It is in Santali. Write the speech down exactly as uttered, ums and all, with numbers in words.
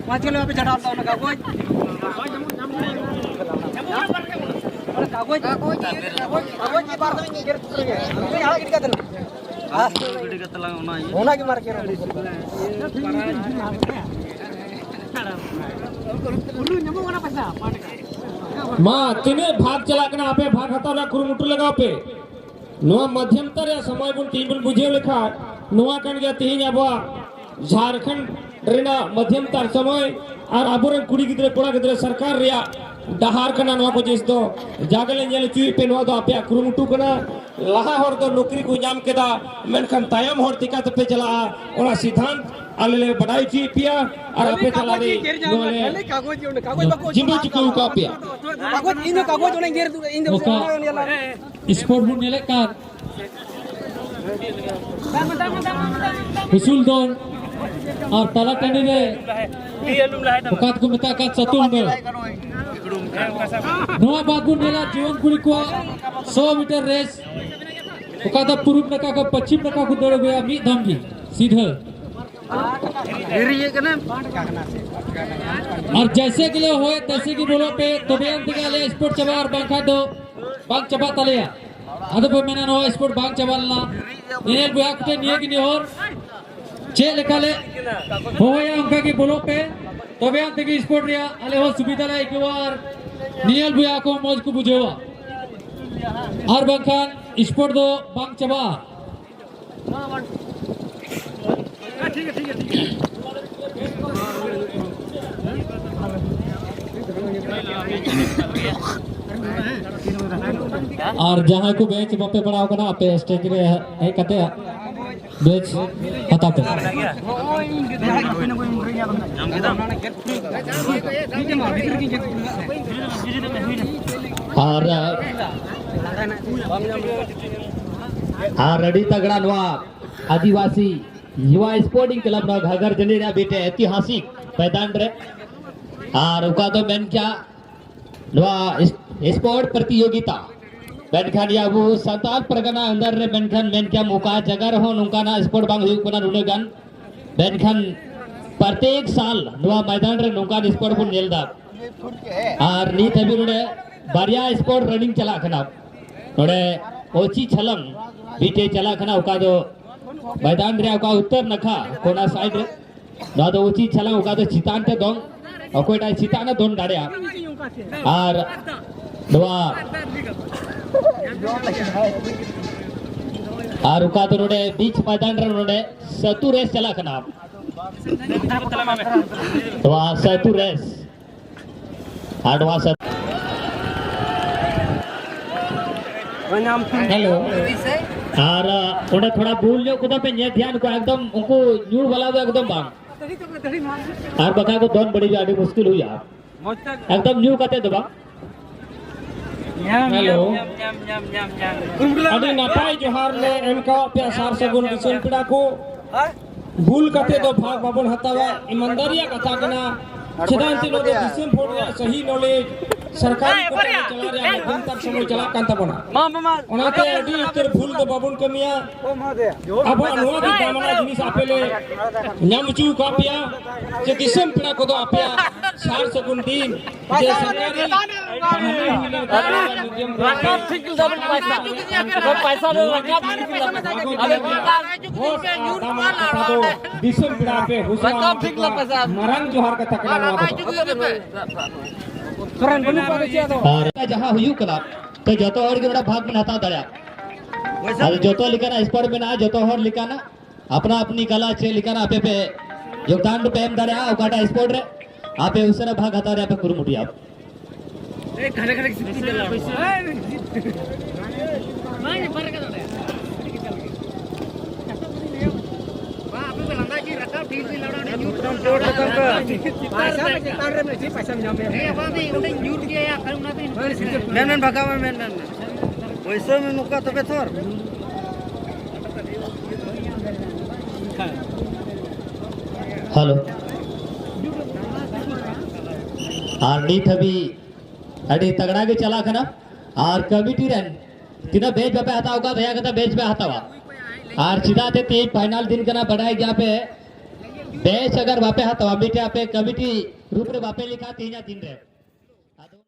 ᱯᱟᱸᱪ ᱠᱤᱞᱳ ᱯᱮ ᱪᱷᱟᱰᱟᱣ ᱞᱮᱫᱟ ᱚᱱᱟ ᱠᱟᱜᱚᱡᱽ? ᱚᱱᱟ ᱠᱟᱜᱚᱡᱽ, ᱠᱟᱜᱚᱡᱽ, ᱠᱟᱜᱚᱡᱽ ᱜᱮ ᱵᱟᱨ ᱫᱷᱟᱣ ᱤᱧ ᱜᱮᱨ ᱩᱛᱟᱹᱨ ᱜᱮ᱾ ᱤᱧ ᱟᱲᱟᱜ ᱜᱤᱰᱤ ᱠᱟᱜ ᱛᱟᱦᱮᱱᱟ᱾ ᱟᱨ ᱜᱤᱰᱤ ᱠᱟᱜ ᱛᱟᱞᱟᱝ ᱚᱱᱟ ᱤᱭᱟᱹ᱾ ᱚᱱᱟ ᱜᱮ ᱢᱟᱨ ᱜᱮᱨ ᱩᱛᱟᱹᱨ ᱠᱟᱜ᱾ ᱢᱟ, ᱛᱤᱱᱟᱹᱜ ᱵᱷᱟᱜᱽ ᱪᱟᱞᱟᱜ ᱠᱟᱱᱟ, ᱟᱯᱮ ᱵᱷᱟᱜᱽ ᱦᱟᱛᱟᱣ ᱨᱮᱭᱟᱜ ᱠᱩᱨᱩᱢᱩᱴᱩ ᱞᱟᱜᱟᱣ ᱯᱮ᱾ ᱱᱚᱣᱟ ᱢᱟᱫᱷᱭᱚᱢᱛᱟ ᱨᱮᱭᱟᱜ ᱥᱚᱢᱚᱭ ᱵᱚᱱ ᱛᱤᱦᱤᱧ ᱵᱚᱱ ᱵᱩᱡᱷᱟᱹᱣ ᱞᱮᱠᱷᱟᱱ, ᱱᱚᱣᱟ ᱠᱟᱱ ᱜᱮᱭᱟ ᱛᱤᱦᱤᱧ ᱟᱵᱚᱣᱟᱜ ᱡᱷᱟᱲᱠᱷᱚᱸᱰ ᱨᱮᱱᱟᱜ ᱢᱟᱫᱷᱭᱚᱢᱛᱟ ᱥᱚᱢᱚᱭ ᱟᱨ ᱟᱵᱚᱨᱮᱱ ᱠᱩᱲᱤ ᱜᱤᱫᱽᱨᱟᱹ ᱠᱚᱲᱟ ᱜᱤᱫᱽᱨᱟᱹ ᱥᱚᱨᱠᱟᱨ ᱨᱮᱭᱟᱜ ᱰᱟᱦᱟᱨ ᱠᱟᱱᱟ᱾ ᱱᱚᱣᱟ ᱠᱚ ᱡᱤᱱᱤᱥ ᱫᱚ ᱡᱟᱜᱮ ᱞᱮ ᱧᱮᱞ ᱦᱚᱪᱚᱭᱮᱫ ᱯᱮ, ᱱᱚᱣᱟ ᱫᱚ ᱟᱯᱮᱭᱟᱜ ᱠᱩᱨᱩᱢᱩᱴᱩ ᱠᱟᱱᱟ᱾ ᱞᱟᱦᱟ ᱦᱚᱲ ᱫᱚ ᱱᱚᱠᱨᱤ ᱠᱚ ᱧᱟᱢ ᱠᱮᱫᱟ, ᱢᱮᱱᱠᱷᱟᱱ ᱛᱟᱭᱚᱢ ᱦᱚᱲ ᱪᱤᱠᱟ ᱛᱮᱯᱮ ᱪᱟᱞᱟᱜᱼᱟ, ᱚᱱᱟ ᱥᱤᱫᱷᱟᱱᱛ ᱟᱞᱮ ᱞᱮ ᱵᱟᱰᱟᱭ ᱦᱚᱪᱚᱭᱮᱫ ᱯᱮᱭᱟ ᱟᱨ ᱟᱯᱮ ᱛᱟᱞᱟᱨᱮ ᱱᱚᱣᱟ ᱞᱮ ᱠᱟᱜᱚᱡᱽ ᱡᱤᱢᱟᱹ ᱪᱩᱠᱟᱹᱣ ᱟᱠᱟᱫ ᱯᱮᱭᱟ᱾ ᱠᱟᱜᱚᱡᱽ, ᱤᱧ ᱫᱚ ᱠᱟᱜᱚᱡᱽ ᱚᱱᱟᱧ ᱜᱮᱨ ᱫᱩ-, ᱤᱧ ᱫᱚ ᱚᱠᱟ ᱚᱱᱟ ᱧᱮᱞᱟ᱾ ᱥᱯᱳᱨᱴ ᱵᱚᱱ ᱧᱮᱞᱮᱫ ᱠᱟᱱ ᱩᱥᱩᱞ ᱫᱚᱱ ᱟᱨ ᱛᱟᱞᱟ ᱴᱟᱺᱰᱤ ᱨᱮ ᱚᱠᱟ ᱫᱚᱠᱚ ᱢᱮᱛᱟᱜ ᱠᱟᱱ ᱪᱟᱹᱛᱩᱨ ᱫᱟᱹᱲ᱾ ᱱᱚᱣᱟ ᱵᱟᱫ ᱵᱚᱱ ᱧᱮᱞᱟ ᱡᱩᱣᱟᱹᱱ ᱠᱩᱲᱤ ᱠᱚᱣᱟᱜ ᱥᱚ ᱢᱤᱴᱟᱨ ᱨᱮᱥ, ᱚᱠᱟ ᱫᱚ ᱯᱩᱨᱩᱵ ᱱᱟᱠᱷᱟ ᱠᱷᱚᱱ ᱯᱚᱪᱷᱤᱢ ᱱᱟᱠᱷᱟ ᱠᱚ ᱫᱟᱹᱲ ᱟᱹᱜᱩᱭᱟ ᱢᱤᱫ ᱫᱷᱟᱣ ᱜᱮ ᱥᱤᱫᱷᱟᱹ᱾ ᱟᱨ ᱡᱮᱭᱥᱮ ᱜᱮ ᱞᱮ ᱦᱚᱭ ᱛᱮᱭᱥᱮ ᱜᱮ ᱵᱚᱞᱚ ᱯᱮ, ᱛᱚᱵᱮ ᱟᱱ ᱛᱮᱜᱮ ᱟᱞᱮᱭᱟᱜ ᱥᱯᱳᱨᱴ ᱪᱟᱵᱟᱜᱼᱟ, ᱟᱨ ᱵᱟᱝᱠᱷᱟᱱ ᱫᱚ ᱵᱟᱝ ᱪᱟᱵᱟᱜ ᱛᱟᱞᱮᱭᱟ᱾ ᱟᱫᱚ ᱯᱮ ᱢᱮᱱᱟ ᱱᱚᱣᱟ ᱥᱯᱳᱨᱴ ᱵᱟᱝ ᱪᱟᱵᱟ ᱞᱮᱱᱟ᱾ ᱧᱮᱧᱮᱞ ᱵᱚᱭᱦᱟ ᱠᱚᱴᱷᱮᱱ ᱱᱤᱭᱟᱹ ᱜᱮ ᱱᱮᱦᱚᱨ, ᱪᱮᱫ ᱞᱮᱠᱟ ᱞᱮ ᱦᱚᱦᱚᱭᱟ ᱚᱱᱠᱟ ᱜᱮ ᱵᱚᱞᱚᱜ ᱯᱮ, ᱛᱚᱵᱮ ᱟᱱ ᱛᱮᱜᱮ ᱥᱯᱳᱨᱴ ᱨᱮᱭᱟᱜ ᱟᱞᱮ ᱦᱚᱸ ᱥᱩᱵᱤᱫᱷᱟ ᱞᱮ ᱟᱹᱭᱠᱟᱹᱣᱟ ᱟᱨ ᱧᱮᱧᱮᱞ ᱵᱚᱭᱦᱟ ᱠᱚ ᱢᱚᱡᱽ ᱠᱚ ᱵᱩᱡᱷᱟᱹᱣᱟ, ᱟᱨ ᱵᱟᱝᱠᱷᱟᱱ ᱥᱯᱳᱨᱴ ᱫᱚ ᱵᱟᱝ ᱪᱟᱵᱟᱜᱼᱟ᱾ ᱟᱨ ᱡᱟᱦᱟᱸᱭ ᱠᱚ ᱵᱮᱧᱪ ᱵᱟᱯᱮ ᱯᱟᱲᱟᱣ ᱠᱟᱱᱟ, ᱟᱯᱮ ᱥᱴᱮᱡ ᱨᱮ ᱦᱮᱡ ᱠᱟᱛᱮ ᱵᱮᱧᱪ ᱦᱟᱛᱟᱣ ᱯᱮ᱾ ᱟᱨ, ᱟᱨ ᱟᱹᱰᱤ ᱛᱟᱜᱲᱟ ᱱᱚᱣᱟ ᱟᱹᱫᱤᱵᱟᱹᱥᱤ ᱭᱩᱣᱟ ᱥᱯᱳᱨᱴᱤᱝ ᱠᱞᱟᱵᱽ ᱱᱚᱣᱟ ᱜᱷᱟᱜᱟᱨ ᱡᱟᱹᱱᱤ ᱨᱮᱭᱟᱜ ᱢᱤᱫᱴᱮᱡ ᱮᱛᱤᱦᱟᱥᱤᱠ ᱯᱟᱭᱫᱟᱱ ᱨᱮ, ᱟᱨ ᱚᱠᱟ ᱫᱚ ᱢᱮᱱ ᱠᱮᱭᱟ ᱱᱚᱣᱟ ᱤᱥ-, ᱥᱯᱳᱨᱴ ᱯᱨᱚᱛᱤᱭᱳᱜᱤᱛᱟ, ᱢᱮᱱᱠᱷᱟᱱ ᱱᱤᱭᱟᱹ ᱟᱵᱚ ᱥᱟᱱᱛᱟᱲ ᱯᱟᱨᱜᱟᱱᱟ ᱟᱱᱫᱟᱨ ᱨᱮ, ᱢᱮᱱᱠᱷᱟᱱ ᱢᱮᱱ ᱠᱮᱭᱟᱢ ᱚᱠᱟ ᱡᱟᱭᱜᱟ ᱨᱮᱦᱚᱸ ᱱᱚᱝᱠᱟᱱᱟᱜ ᱥᱯᱳᱨᱴ ᱵᱟᱝ ᱦᱩᱭᱩᱜ ᱠᱟᱱᱟ ᱱᱩᱱᱟᱹᱜ ᱜᱟᱱ, ᱢᱮᱱᱠᱷᱟᱱ ᱯᱨᱚᱛᱮᱠ ᱥᱟᱞ ᱱᱚᱣᱟ ᱢᱚᱭᱫᱟᱱ ᱨᱮ ᱱᱚᱝᱠᱟᱱ ᱥᱯᱳᱨᱴ ᱵᱚᱱ ᱧᱮᱞ ᱮᱫᱟ᱾ ᱟᱨ ᱱᱤᱛ ᱦᱟᱹᱵᱤᱡ ᱱᱚᱰᱮ ᱵᱟᱨᱭᱟ ᱥᱯᱳᱨᱴ ᱨᱟᱱᱤᱝ ᱪᱟᱞᱟᱜ ᱠᱟᱱᱟ᱾ ᱱᱚᱰᱮ ᱚᱪᱤ ᱪᱷᱟᱞᱟᱝ ᱢᱤᱫᱴᱮᱡ ᱪᱟᱞᱟᱜ ᱠᱟᱱᱟ, ᱚᱠᱟ ᱫᱚ ᱢᱚᱭᱫᱟᱱ ᱨᱮᱭᱟᱜ ᱚᱠᱟ ᱩᱛᱛᱚᱨ ᱱᱟᱠᱷᱟ ᱠᱚᱱᱟ ᱥᱟᱭᱤᱰ ᱨᱮ, ᱱᱚᱣᱟ ᱫᱚ ᱚᱪᱤ ᱪᱷᱟᱞᱟᱝ, ᱚᱠᱟ ᱫᱚ ᱪᱮᱛᱟᱱ ᱛᱮ ᱫᱚᱱ, ᱚᱠᱚᱭᱴᱟᱜ ᱪᱮᱛᱟᱱ ᱮ ᱫᱚᱱ ᱫᱟᱲᱮᱭᱟᱜᱼᱟ᱾ ᱟᱨ ᱱᱚᱣᱟ, ᱟᱨ ᱚᱠᱟ ᱫᱚ ᱱᱚᱰᱮ ᱵᱤᱪ ᱢᱚᱭᱫᱟᱱ ᱨᱮ ᱱᱚᱰᱮ ᱥᱟᱹᱛᱩ ᱨᱮᱥ ᱪᱟᱞᱟᱜ ᱠᱟᱱᱟ᱾ ᱱᱚᱣᱟ ᱥᱟᱹᱛᱩ ᱨᱮᱥ, ᱟᱨ ᱱᱚᱣᱟ ᱥᱟᱹᱛᱩ ᱦᱮᱞᱳ᱾ ᱟᱨ ᱚᱸᱰᱮ ᱛᱷᱚᱲᱟ ᱵᱩᱞ ᱧᱚᱜ ᱠᱚᱫᱚ ᱯᱮ ᱧᱮᱞ ᱫᱷᱮᱭᱟᱱ ᱠᱚᱣᱟ, ᱮᱠᱫᱚᱢ ᱩᱱᱠᱩ ᱧᱩ ᱵᱟᱞᱟ ᱫᱚ ᱮᱠᱫᱚᱢ ᱵᱟᱝ, ᱟᱨ ᱵᱟᱠᱷᱟᱡ ᱠᱚ ᱫᱚᱱ ᱵᱟᱹᱲᱤᱡᱚᱜᱼᱟ, ᱟᱹᱰᱤ ᱢᱩᱥᱠᱤᱞ ᱦᱩᱭᱩᱜᱼᱟ᱾ ᱮᱠᱫᱚᱢ ᱧᱩ ᱠᱟᱛᱮ ᱫᱚ ᱵᱟᱝ᱾ ᱧᱟᱢ, ᱦᱮᱞᱳ᱾ ᱧᱟᱢ, ᱧᱟᱢ, ᱧᱟᱢ, ᱧᱟᱢ, ᱧᱟᱢ, ᱧᱟᱢ᱾ ᱟᱹᱰᱤ ᱱᱟᱯᱟᱭ ᱡᱚᱦᱟᱨ ᱞᱮ ᱮᱢ ᱠᱟᱣᱟᱫ ᱯᱮᱭᱟ ᱥᱟᱨ ᱥᱟᱹᱜᱩᱱ ᱫᱤᱥᱚᱢ ᱯᱮᱲᱟ ᱠᱚ᱾ ᱵᱩᱞ ᱠᱟᱛᱮ ᱫᱚ ᱵᱷᱟᱜᱽ ᱵᱟᱵᱚᱱ ᱦᱟᱛᱟᱣᱟ, ᱤᱢᱟᱱᱫᱟᱨᱤᱭᱟᱜ ᱠᱟᱛᱷᱟ ᱠᱟᱱᱟ᱾ ᱪᱮᱫᱟᱜ ᱮᱱᱛᱮ ᱱᱚᱣᱟ ᱫᱚ ᱫᱤᱥᱚᱢ ᱦᱚᱲ ᱨᱮᱭᱟᱜ ᱥᱟᱹᱦᱤ ᱱᱚᱞᱮᱡᱽ, ᱥᱚᱨᱠᱟᱨᱤ ᱠᱚᱴᱟ ᱨᱮ ᱪᱟᱞᱟᱣ ᱨᱮᱭᱟᱜ ᱢᱟᱫᱽᱫᱷᱚᱢ ᱛᱟᱨ ᱥᱚᱢᱚᱭ ᱪᱟᱞᱟᱜ ᱠᱟᱱ ᱛᱟᱵᱚᱱᱟ᱾ ᱚᱱᱟᱛᱮ ᱟᱹᱰᱤ ᱩᱛᱟᱹᱨ ᱵᱷᱩᱞ ᱫᱚ ᱵᱟᱵᱚᱱ ᱠᱟᱹᱢᱤᱭᱟ᱾ ᱟᱵᱚᱣᱟᱜ ᱱᱚᱣᱟ ᱜᱮ ᱫᱟᱢᱟᱱᱟᱜ ᱡᱤᱱᱤᱥ ᱟᱯᱮ ᱞᱮ ᱧᱟᱢ ᱦᱚᱪᱚ ᱟᱠᱟᱫ ᱯᱮᱭᱟ, ᱡᱮ ᱫᱤᱥᱚᱢ ᱯᱮᱲᱟ ᱠᱚᱫᱚ ᱟᱯᱮᱭᱟᱜ ᱥᱟᱨ ᱥᱟᱹᱜᱩᱱ ᱫᱤᱱ, ᱡᱮ ᱥᱚᱨᱠᱟᱨᱤ ᱨᱟᱠᱟᱵ ᱴᱷᱤᱠ ᱞᱮᱫᱟ ᱵᱚᱱ ᱯᱟᱭᱥᱟ᱾ ᱯᱟᱭᱥᱟ ᱫᱚ ᱨᱟᱠᱟᱵ ᱴᱷᱤᱠ ᱞᱮᱫᱟ ᱵᱚᱱ᱾ ᱟᱫᱚ ᱵᱷᱳᱴ ᱫᱟᱢᱟᱱᱟᱜ ᱠᱟᱛᱷᱟ ᱫᱚ ᱫᱤᱥᱚᱢ ᱯᱮᱲᱟ ᱯᱮ ᱦᱩᱥᱟᱹ ᱨᱟᱠᱟᱵ ᱴᱷᱤᱠ ᱞᱮᱫᱟ ᱯᱟᱭᱥᱟ᱾ ᱢᱟᱨᱟᱝ ᱡᱚᱦᱟᱨ ᱠᱟᱛᱷᱟ ᱠᱟᱱᱟ ᱱᱚᱣᱟ ᱫᱚ᱾ ᱥᱚᱨᱮᱱ ᱵᱟᱹᱱᱩᱜ ᱠᱚᱣᱟ ᱫᱚ ᱪᱮᱫ ᱟᱫᱚ? ᱟᱨ ᱡᱟᱦᱟᱸ ᱦᱩᱭᱩᱜ ᱠᱟᱱᱟ, ᱛᱚ ᱡᱚᱛᱚ ᱦᱚᱲ ᱜᱮ ᱱᱚᱰᱮ ᱵᱷᱟᱜᱽ ᱵᱚᱱ ᱦᱟᱛᱟᱣ ᱫᱟᱲᱮᱭᱟᱜᱼᱟ᱾ ᱟᱫᱚ ᱡᱚᱛᱚ ᱞᱮᱠᱟᱱᱟᱜ ᱥᱯᱳᱨᱴ ᱢᱮᱱᱟᱜᱼᱟ, ᱡᱚᱛᱚ ᱦᱚᱲ ᱞᱮᱠᱟᱱᱟᱜ ᱟᱯᱱᱟ ᱟᱯᱱᱤ ᱠᱟᱞᱟ ᱪᱮᱫ ᱞᱮᱠᱟᱱᱟᱜ ᱟᱯᱮ ᱯᱮ ᱡᱳᱜᱽᱫᱟᱱ ᱯᱮ ᱮᱢ ᱫᱟᱲᱮᱭᱟᱜᱼᱟ, ᱚᱠᱟᱴᱟᱜ ᱥᱯᱳᱨᱴ ᱨᱮ ᱟᱯᱮ ᱩᱥᱟᱹᱨᱟ ᱵᱷᱟᱜᱽ ᱦᱟᱛᱟᱣ ᱨᱮᱭᱟᱜ ᱯᱮ ᱠᱩᱨᱩᱢᱩᱴᱩᱭᱟ᱾ ᱢᱮᱱ, ᱢᱮᱱ, ᱵᱷᱟᱜᱟᱣ ᱢᱮ, ᱢᱮᱱ, ᱢᱮᱱ, ᱢᱮᱱ᱾ ᱯᱚᱭᱥᱟ ᱢᱮ ᱱᱚᱝᱠᱟ ᱛᱚᱵᱮ ᱛᱷᱚᱨ᱾ ᱦᱮᱞᱳ᱾ ᱟᱨ ᱱᱤᱛ ᱦᱟᱹᱵᱤᱡ ᱟᱹᱰᱤ ᱛᱟᱜᱲᱟ ᱜᱮ ᱪᱟᱞᱟᱜ ᱠᱟᱱᱟ᱾ ᱟᱨ ᱠᱚᱢᱤᱴᱤ ᱨᱮᱱ ᱛᱤᱱᱟᱹᱜ ᱵᱮᱪ ᱵᱟᱯᱮ ᱦᱟᱛᱟᱣ ᱠᱟᱫ, ᱫᱟᱭᱟ ᱠᱟᱛᱮ ᱵᱮᱪ ᱯᱮ ᱦᱟᱛᱟᱣᱟ᱾ ᱟᱨ ᱪᱮᱫᱟᱜ ᱛᱮ ᱛᱮᱦᱮᱧ ᱯᱷᱟᱭᱱᱟᱞ ᱫᱤᱱ ᱠᱟᱱᱟ, ᱵᱟᱰᱟᱭ ᱜᱮᱭᱟ ᱯᱮ, ᱵᱮᱥ, ᱟᱜᱟᱨ ᱵᱟᱯᱮ ᱦᱟᱛᱟᱣᱟ, ᱢᱤᱫᱴᱮᱡ ᱟᱯᱮ ᱠᱚᱢᱤᱴᱤ ᱨᱩᱯ ᱨᱮ ᱵᱟᱯᱮ ᱞᱮᱠᱷᱟ ᱛᱮᱦᱮᱧᱟᱜ ᱫᱤᱱ ᱨᱮ᱾ ᱟᱫᱚ